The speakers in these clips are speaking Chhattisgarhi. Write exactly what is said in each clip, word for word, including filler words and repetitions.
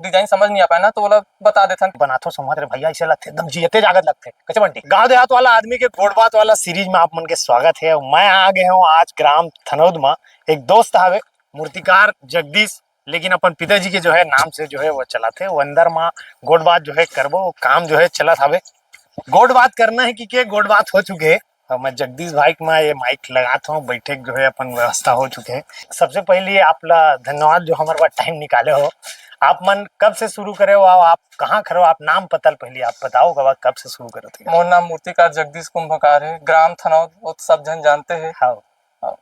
डिजाइन समझ नहीं आ पाए ना, तो ओला बता देथन। बनाथो संवत रे भैया, ऐसे लगथे एकदम जियते जागत लगथे। कइसे बंटी? गांव देहात वाला आदमी के गोठ बात वाला सीरीज में आप मन के स्वागत हे। मैं आ गए हूँ आज ग्राम थनौद में, एक दोस्त हवे मूर्तिकार जगदीश, लेकिन अपन पिताजी के जो है नाम से जो है वो चलाथे। वो अंदर में गोठ बात जो है करबो, वो काम जो है चलत हवे। गोठ बात करना है कि के गोठ बात हो चुके हे। और मैं जगदीश भाई के मैं ये माइक लगात हूँ, बैठे के जो है अपन व्यवस्था हो चुके हे। सबसे पहले आप ला धन्यवाद जो हमारे पास टाइम निकाले हो। आप मन कब से शुरू करे हो, आप कहाँ खड़े हो, आप नाम पता ल पहले आप बताओ, कब, कब से शुरू करे थे? मोर नाम मूर्तिकार जगदीश कुंभकार है, ग्राम थनौद, वो तो सब जन जानते हैं। हाँ। हाँ।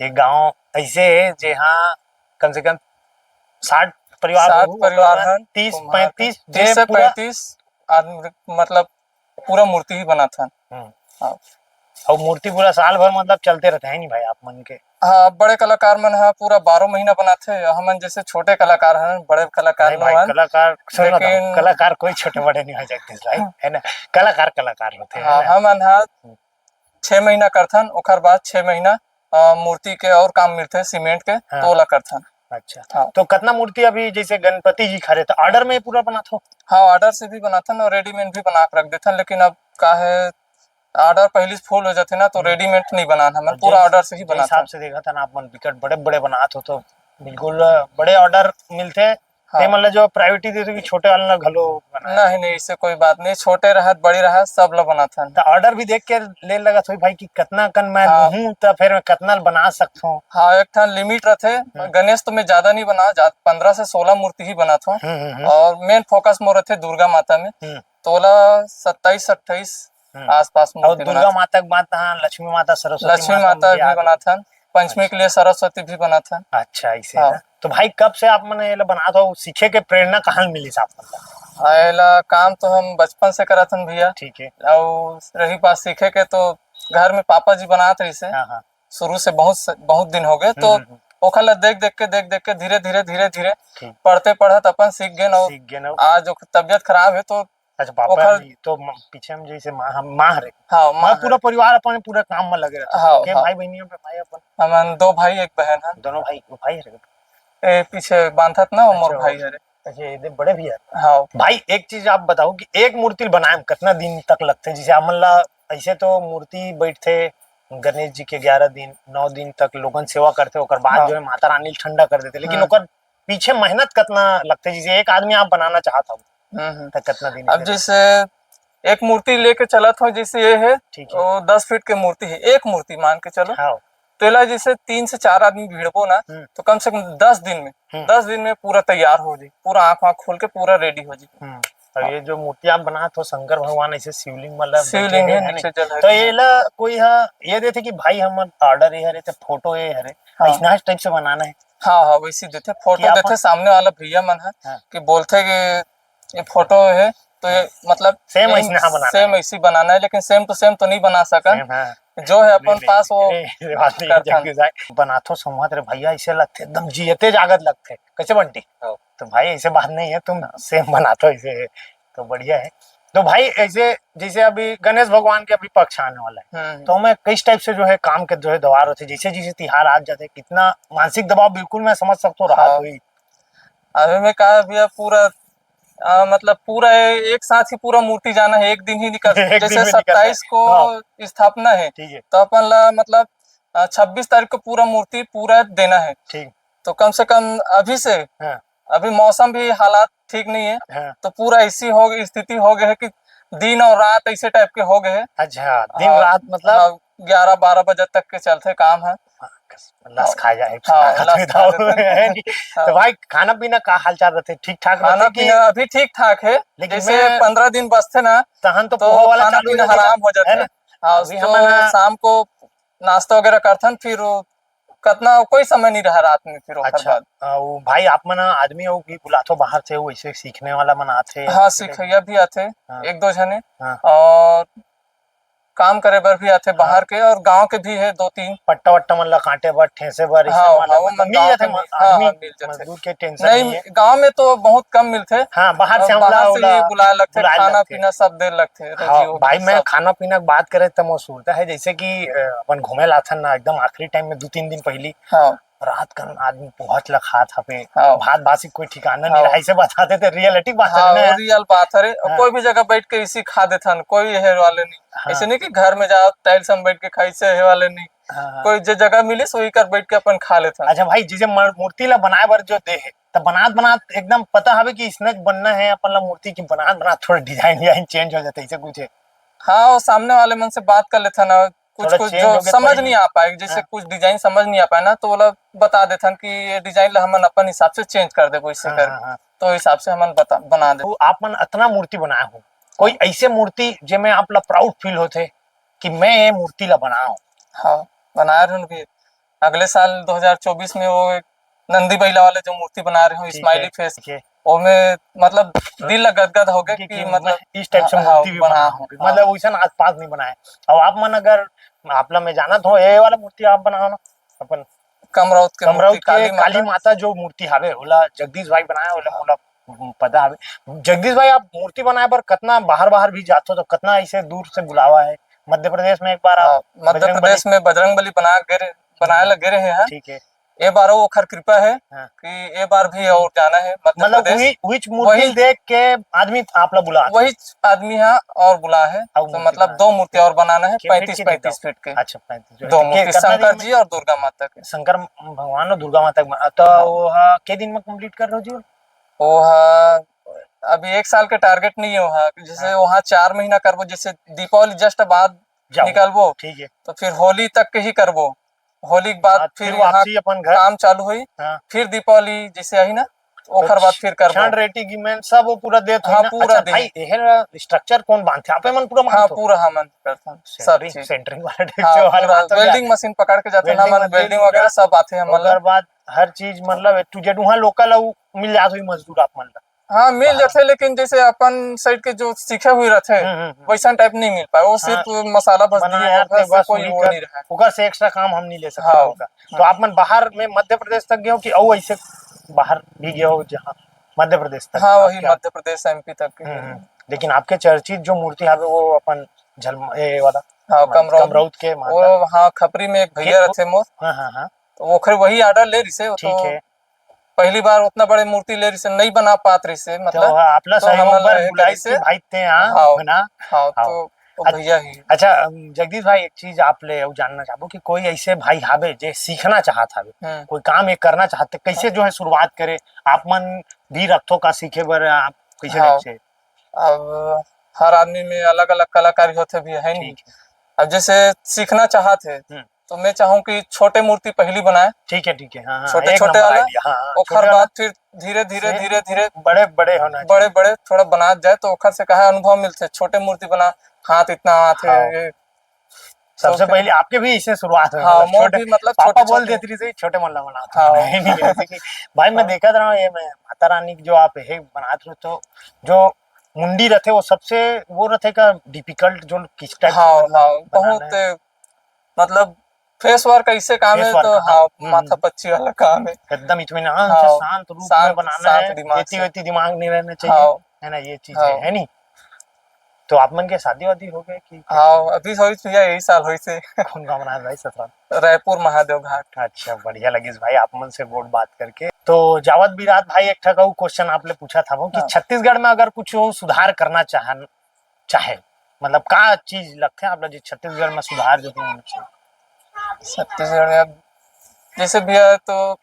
ये गांव ऐसे है जहाँ कम से कम साठ परिवार साठ होहू, परिवार ओकर हन, तीस कुम्हार पैंतीस तीस जे से पूरा पैंतीस आदमी, मतलब पूरा मूर्ति ही बनाथन। हम्म। हाँ। अउ मूर्ति पूरा साल भर मतलब चलते रहते हैं नहीं भाई आप मन के? हाँ, बड़े कलाकार मन ह पूरा बारह महीना बनाथे, हमन जैसे छोटे कलाकार हन, बड़े कलाकार नहीं नो भाई, हन, कलाकार सुन लो ना, लेकिन कलाकार कोई छोटे बड़े नहीं हो सकते भाई, हाँ। है ना? कलाकार कलाकार होते हैं हाँ, ना? हमन ह हम्म। छह महीना करथन, ओकर बाद छह महीना अ, मूर्ति के और काम मिलथे सीमेंट के, हाँ। तो ओला करथन। अच्छा। हाँ। तो कतना मूर्ति अभी जैसे गणपति जी खड़े तो ऑर्डर में पूरा बनात हो? हाँ, ऑर्डर से भी बनाथन और रेडीमेड भी बना के रख देथन, लेकिन अब का है, ऑर्डर पहली से फुल हो जाथे ना, तो हम्म। रेडीमेड नहीं बनान हमन, और पूरा जैस-, ऑर्डर से ही जैस बनाथन। हिसाब से देखत हन आप मन बिकट बड़े-बड़े बनात हो, तो बिल्कुल बड़े ऑर्डर मिलथे। हाँ। ते मन ल जो प्रायोरिटी देथे कि छोटे वाला ल घलो बनाए। नहीं, नहीं, इससे कोई बात नहीं, छोटे रहत, बड़े रहत, सब ल बनाथन। तो ऑर्डर भी देख के ले लगत होई भाई कि कतना कन मैं हाँ। लूहूं, तो फिर मैं कतना ल बना सकथों। हाँ, एक ठन लिमिट रथे। हम्म। गणेश तो मैं ज्यादा नहीं बना, जा-, पन्द्रह से सोलह मूर्ति ही बनाथों। हम्म, हम्म, हम्म। और मेन फोकस मोर रथे दुर्गा माता में। हम्म। तो ओला सत्ताईस अट्ठाईस हम्म। आसपास और मूर्ति दुर्गा बनाथन। माता के बाद तहाँ लक्ष्मी माता, सरस्वती लक्ष्मी माता माता भी भी आगे। बनाथन, पंचमी अच्छा। के लिए सरस्वती भी बनाथन। अच्छा, ऐसे हाँ। ना। तो भाई, कब से आप मन ये ला बनात हो? सीखे के प्रेरणा कहाँ मिलिस आप मन ला? हाँ, ये ला काम तो हम बचपन से करत हन भैया। ठीक है। और रही बात सीखे के, तो घर में पापा जी बनात रहिसे। हाँ, हाँ। शुरू से बहुत स-, बहुत दिन हो गए, तो हम्म, हम्म, हम्म। ओखर ला देख देख के, देख देख के धीरे धीरे, धीरे धीरे ठीक। पढ़ते पढ़त अपन सीख गए ना। सीख गए ना। आज ओकर तबीयत खराब है, तो अच्छा, पापा ओखर नहीं, तो म-, पीछे में जैसे माँ, हम माँ हरे। हाँ, माँ माँ पूरा हरे। परिवार अपन पूरा काम में लगे रहते। हाँ, के हाँ। भाई बहनी पे भाई अपन? हमन दो भाई, एक बहन है। दोनों भाई, वो भाई हरे? ए, पीछे बांधत ना, वो मोर अच्छा, भाई वो हरे। अच्छा, ये दे-, बड़े भैया? हाँ। भाई, एक चीज आप बताओ कि एक मूर्ति बनाए में कितना दिन तक लगते? जैसे हमन ला, ऐसे तो मूर्ति बैठते गणेश जी के ग्यारह दिन, नौ दिन तक लोगन सेवा करते, ओकर बाद हाँ। जो है माता रानी ठंडा कर देते, लेकिन हाँ। ओकर पीछे मेहनत कितना लगथे? जैसे एक आदमी आप बनाना चाहत हव, हम्म, हम्म। त कितना दिन अब के? जैसे एक मूर्ति लेके चलत हो, जैसे ये है, ठीक है। वो दस फीट के मूर्ति है, एक मूर्ति मान के चलो। हाँ। तो एला जैसे तीन से चार आदमी भिड़बो ना, हम्म। तो कम से कम दस दिन में, हम्म। दस दिन में पूरा तैयार हो जाए, पूरा आँख वाँख खोल के पूरा रेडी हो जाए। हम्म। और हाँ। ये जो मूर्ति आप बनात हो शंकर भगवान ऐसे शिवलिंग वाला शिवलिंग बैठे है, हैं, है नीचे नहीं? जल है। तो ये ला कोई हा, ये देथे कि भाई हमर ऑर्डर ये हरे, तो फोटो ये हरे, हाँ। ऐसना टाइप से बनाना है। हाँ, हाँ, वैसे देथे, फोटो कि देथे अपन सामने वाला भैया मन ह हाँ। कि बोलथे कि ये फोटो है, तो ये मतलब सेम यही ऐसने हाँ बनाना सेम है। ऐसी बनाना है, लेकिन सेम टू सेम तो नहीं बना सकन। सेम, हाँ। जो है अपन नहीं, पास वो नहीं, ये बात नहीं है, करथन। जगदीश भाई, बनाथो संवत रे भैया, ऐसे लगथे एकदम जियते जागत लगथे। कैसे बंटी? हाँ। तो भाई ऐसे बात नहीं है, तुम हाँ। सेम बनाथो ऐसे, तो बढ़िया है। तो भाई ऐसे जैसे अभी गणेश भगवान के अभी पक्ष आने वाला है, हम्म। तो हमें किस टाइप से जो है काम के जो है दवार होते, जैसे जैसे तिहार आ जाते, कितना मानसिक दबाव बिल्कुल मैं समझ सकता हूँ, राहत हाँ। हुई। अभी मैं कहा भैया पूरा, आ, मतलब पूरा ए-, एक साथ ही पूरा मूर्ति जाना है, एक दिन ही निकल एक जैसे दिन में निकल सत्ताईस को हाँ। स्थापना है, ठीक है। तो अपन ला मतलब, आ, छब्बीस तारीख को पूरा मूर्ति पूरा देना है। ठीक। तो कम से कम अभी से, हाँ। अभी मौसम भी हालात ठीक नहीं है, हाँ। तो पूरा ऐसी हो गई, स्थिति हो गई है कि दिन और रात ऐसे टाइप के हो गए हैं। अच्छा, दिन हाँ, रात मतलब? हाँ, ग्यारह बारह बजे तक के चलते काम है। लस हाँ। खा जाए, हाँ, खाना लस पीना खा हो जाते हैं। है नहीं? हाँ। तो भाई, खाना पीना का हाल चाल रहते? ठीक ठाक खाना रहते कि? पीना अभी ठीक ठाक है, लेकिन जैसे मैं पंद्रह दिन बसते ना, तहन तो तो पोहा वाला खाना चालू हो पीना जाता, हराम हो जाता है है। ना? हाँ, अभी तो हम ना शाम को नाश्ता वगैरह करथन, फिर वो कतना कोई समय नहीं रहा रात में, फिर ओकर अच्छा, बाद। आ, वो भाई, आप मन आदमी हो कि बुलाथो बाहर से, वो ऐसे सीखने वाला मन आथे? हाँ, सीखैया भी आथे, हाँ। एक दो झने, हाँ। और काम करे बर भी आथे हाँ। बाहर के, और गांव के भी है दो तीन। पट्टा वट्टा मन ला काटे बर, ठेसे बर, ऐसे हाँ, मन ला हाँ, वो मतलब मन मिल गांव जाथे, के म-, भी, हाँ, आदमी हाँ, मिल जाथे। मजदूर के टेंशन नहीं, नहीं है। गांव में तो बहुत कम मिलथे। हाँ, बाहर से और हमला बाहर से ओला ही बुलाए लगथे, बुलाए खाना लगथे। पीना सब दे लगथे, हाँ, रेडी हो भाई, सब मैं सब। खाना पीना के बात करे त मोर सुरता है, जैसे कि, अ, अपन घूमे लाथन ना, एकदम आखिरी टाइम में दो तीन दिन पहली, हाँ। रात कन आदमी पोहच ल खात हवे, हाँ। भात बासी कोई ठिकाना हाँ। नहीं रहा, ऐसे बता देते, reality बात हाँ, है ना। Real बात हरे। हाँ। कोई भी जगह बैठ के इसी खा देथन, कोई ये वाले नहीं। हाँ। ऐसे नहीं कि घर में जाओ, tiles में बैठ के खाई से, ये वाले नहीं। हाँ, हाँ। कोई जे जगह मिलिस, वही कर बैठ के अपन खा लेथन। अच्छा भाई, जैसे मर-, मूर्ति ला बनाए बर जो दे हे, त बनात बनात एकदम पता हवे कि इसने बनना है अपन ला मूर्ति की, बनात बनात थोड़ा design वाइजाइन change हो जाता है, ऐसे कुछ है? हाँ, वो सामने वाले मन से बात कर लेथन ना, कुछ थोड़ा कुछ change जो होगे समझ तो नहीं आ पाए, जैसे हाँ। कुछ design समझ नहीं आ पाए ना, तो ओला बता देथन कि ये design ला हमन अपन हिसाब से change कर देबो, इसे हाँ, कर हाँ, हाँ। तो हिसाब से हमन बता, बना दे। तो आप मन अतना मूर्ति बनाए हो, कोई हाँ। ऐसे मूर्ति जेमे आप ला proud feel होथे कि मैं ये मूर्ति ला बनाओ? हाँ, बनाए रहूं भी। अगले साल दो हज़ार चौबीस में वो एक नंदी बैला वाले जो मूर्ति बना रहे हो, ठीक smiley है, face, ठीक है। ओमे मतलब दिल ला गदगद हो गया कि, कि कि मतलब मैं इस type से हाँ, मूर्ति भी बना बनाऊं। हाँ। मतलब वैसन आज पास नहीं बनाए। अब आप मन अगर आप ला मैं जानत हो, ये वाला मूर्ति आप बनाओ ना, अपन कमरौत के कमरौत मूर्ति, के काली माता। काली माता जो मूर्ति हावे, ओला जगदीश भाई बनाया, ओला हाँ। मोला पता हावे। जगदीश भाई, आप मूर्ति बनाए बर कतना बाहर बाहर भी जाथो, तो कतना ऐसे दूर से बुलावा है? मध्य प्रदेश में एक बार आप हाँ, मध्य बजरंग प्रदेश बली में बजरंग बली बना गे रहे, बनाए हम्म, लगे रहे हैं। ठीक है। ए बार ओखर कृपा है हाँ। कि ए बार भी और जाना है मध्य मतलब प्रदेश। वही, which मूर्ति वही देख के आदमी आप ला बुला वही आदमी है और बुला है, और तो मूर्ति मतलब बना दो मूर्ति और बनाना है, के feet पैंतीस, के पैंतीस दो? फीट के। अच्छा, पैंतीस फीट। दो तो के-, मूर्ति, कितना शंकर दिन में? जी और दुर्गा माता के। शंकर भगवान और दुर्गा माता के बना-, तो हाँ। वो हा, के दिन में complete कर रहे हो जी? वो हा, अभी एक साल के target नहीं है वहाँ, जैसे हाँ। वहाँ चार महीना करबो, जैसे दीपावली just बाद जाओ। निकलबो, ठीक है। तो फिर होली तक के ही करबो। होली के बाद बाद फिर फिर यहाँ वापसी अपन घर। काम चालू होई, हाँ। फिर दीपावली जैसे आई ना, तो ओखर बाद फिर करबो। छांड रेटी की मैं सब वो पूरा देत होई हाँ, ना। पूरा अच्छा दे। भाई, एहर structure कौन बांधथे? आपे मन पूरा हाँ, बांधथो? पूरा हमन करथन, सब centering, चीज। Centering वाला type हाँ, से वाला पूरा बात हो गया। Welding machine पकड़ के जाते ना, welding, मन welding welding वगैरह वगैरह सब आते हैं, मतलब। ओकर बाद हर चीज, मतलब, A to Z वहाँ local अउ मिल जात होई मजदूर आप मन ला? हाँ, मिल बाहर। जाथे, लेकिन जैसे अपन side के जो सीखे हुए रहथे, हम्म, हम्म, हम्म। वैसन type नहीं मिल पाए। वो हाँ। सिर्फ मसाला बस बना दिए, यार, ओकर ते से बस कोई वही वो कर, नहीं रहा है। ओकर से extra काम हम नहीं ले सकते हाँ। ओकर। तो हाँ। आप मन बाहर में मध्य प्रदेश तक गए हो कि अउ ऐसे बाहर भी गए हो जहाँ मध्य प्रदेश तक हाँ, वही आपके मध्य प्रदेश, M P तक के हम्म, हैं। हम्म। लेकिन आपके चर्चित जो मूर्ति हावे वो अपन झलम-, ए वाला हाँ, कमरौद। कमरौद के माता। वो हाँ, खपरी में एक भैया के-, रहथे मोर। हाँ, हाँ, हाँ। तो ओखर वही order ले रिसे, वो ठीक तो है। पहली बार उतना बड़े मूर्ति ले रिसे, नहीं बना पात रिसे, तो मतलब, आप ला तो सहयोग हमन बर ला ये बुलाइस करिसे। कि भाई ते हाँ, हाँ, है ना? हाँ, हाँ। तो वो अच्छ-, भैया ही। अच्छा, अम, जगदीश भाई, एक चीज आप ले अउ जानना चाहबो कि कोई ऐसे भाई हावे जे सीखना चाहत हावे, हम्म। कोई काम ये करना चाहत, कैसे हाँ। जो है शुरुआत करे? आप मन भी रखथो का सीखे बर, आप कैसे हाँ। type से? अब हर आदमी में अलग-अलग कलाकारी होथे भी, है नहीं? ठीक है। अब जैसे सीखना चाहत हे, हम्म। तो मैं चाहूँ कि छोटे मूर्ति पहली बनाए। ठीक है, ठीक है, हाँ, हाँ, छोटे, एक छोटे number वाला, idea, हाँ, हाँ, ओखर छोटे वाला बाद फिर धीरे, धीरे, से धीरे, धीरे बड़े, बड़े होना बड़े, चाहिए। बड़े थोड़ा बनात जाए, तो ओखर से कहा अनुभव मिलथे। छोटे मूर्ति बना, हाथ इतना हाथ हे, हाँ। ये सबसे सबसे पहले आपके भी इसे शुरुआत हुई, हाँ, मतलब, मोर छोटे, भी, मतलब, पापा छोटे, बोल छोटे। देते रहिसे, "छोटे मन ला बनाओ, हाँ। नहीं, नहीं।" जैसे कि भाई, मैं हाँ। देखत रहा हूँ, ये मैं माता रानी की जो आप हे बनात रहो, तो जो मुंडी रहथे, वो सबसे वो रहथे का difficult, जो किस type से हाँ, मतलब हाँ, बनाना बहुत, है? मतलब, face work ऐसे काम face है, work, तो हाँ, हाँ, हम्म, माथा हम्म। पच्ची वाला काम है। एकदम इत्मीनान से हाँ, शांत रूप में शांत, बनाना शांत है, दिमाग एती से। वेती दिमाग नहीं रहना चाहिए, हाँ। है ना, ये चीज हाँ। है, है नहीं? तो आप मन के शादी वादी हो गए कि कैसे? हाँ, अभी होइस भैया, यही साल होइस हे। कौन गाँव बनाए भाई ससुराल? रायपुर महादेव घाट। अच्छा, बढ़िया लगिस भाई आप मन से गोठ बात करके। तो जावत बिरात भाई एक ठक अउ question आप ले पूछत हवं कि हाँ। छत्तीसगढ़ में अगर कुछ सुधार करना चाहन, चाहे, मतलब का चीज लगथे आप ला जे छत्तीसगढ़ में सुधार जरूर होना चाहिए? छत्तीसगढ़ में अब जैसे भैया तो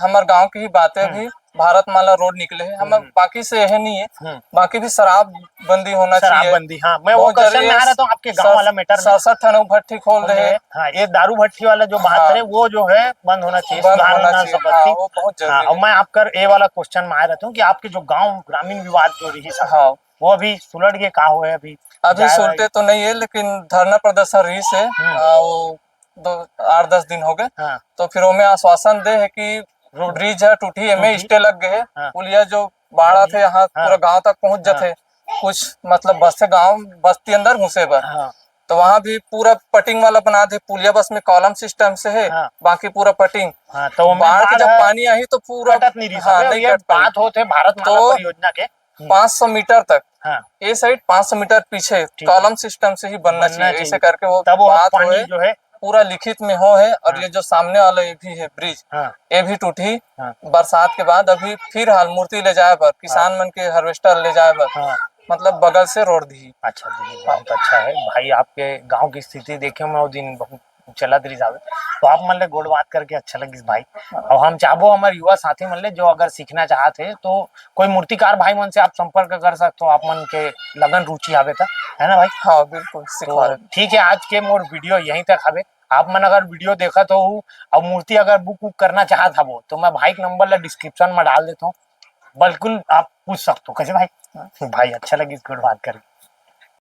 हमर गांव की ही बात है, हम्म। अभी भारत माला रोड निकले है, हमर हम्म। बाकी से यह नहीं है, हम्म। बाकी भी शराब बंदी होना चाहिए। शराबबंदी, हाँ, मैं वो बहुत question में आ जरूरी है। रहा था आपके गांव सर-, वाला matter में। सड़सठ ठन भट्टी खोल खोल दे दे। हैं। हाँ, ये दारू भट्टी वाला जो बात हाँ। है, वो जो है बंद होना चाहिए, बंद सुधार होना होना चाहिए। संपत्ति। हाँ, वो बहुत जरूरी हाँ, और है। मैं आपका ये वाला question में आ रहा था कि आपके जो गांव ग्रामीण विवाद जो रही सब, हाँ। वो अभी सुलट के का हुआ है अभी? अभी जाए सुलटे तो नहीं है, लेकिन धरना प्रदर्शन रही से, हम्म। आ, वो दो, आठ दस दिन हो गए। हाँ। तो फिर ओमे आश्वासन दे है कि road bridge है टूटी, एमे टूटी। Stay लग गए है। हाँ। पुलिया जो बाढ़ हाँ। आथे यहाँ हाँ। पूरा गांव तक पहुंच हाँ। जाथे। कुछ मतलब बस्ती गांव, बस्ती अंदर घुसे बर। हाँ। तो वहाँ भी पूरा पटिंग वाला बना दे, पुलिया बस में column system से है, हाँ। बाकी पूरा पटिंग। हाँ, तो ओमे बाढ़ के बाढ़ जब है, पानी आही तो पूरा कटत नहीं रही हाँ, सब, नहीं ये कट पाई। बात होत है भारत माला तो परियोजना के। हम्म। पाँच सौ मीटर तक, हाँ। ये side पाँच सौ मीटर पीछे ठीक है। Column system से ही बनना बनना चाहिए, ऐसे चाहिए। करके वो तब वो बात पानी होए। जो है, पूरा लिखित में हो है। और हाँ। ये जो सामने वाला ये भी है ब्रिज, हाँ। ये भी टूटी। हाँ। बरसात के बाद अभी फिर हाल मूर्ति ले जाए बर, किसान मन के हार्वेस्टर ले जाए बर, हाँ। मतलब बगल से रोड दी। अच्छा दीदी, बहुत अच्छा है भाई। आपके गांव की स्थिति देखे मैं वो दिन बहुत चलत रही जावे, तो आप मन ले गोठ बात करके अच्छा लगिस भाई। और हम चाहबो हमर युवा साथी मन ले जो अगर सीखना चाहत है तो कोई मूर्तिकार भाई मन से आप संपर्क कर सकते हो, आप मन के लगन रुचि आवे त, है ना भाई? हाँ, बिल्कुल सिखवा तो ठीक है, आज के मोर वीडियो यहीं तक हवे। आप मन अगर वीडियो देखत हो और मूर्ति अगर बुक बुक करना चाहत हबो तो मैं भाई के नंबर ला डिस्क्रिप्शन में डाल देता हूँ, बिल्कुल आप पूछ सकते हो। कैसे भाई? भाई अच्छा लगिस गोठ बात करके।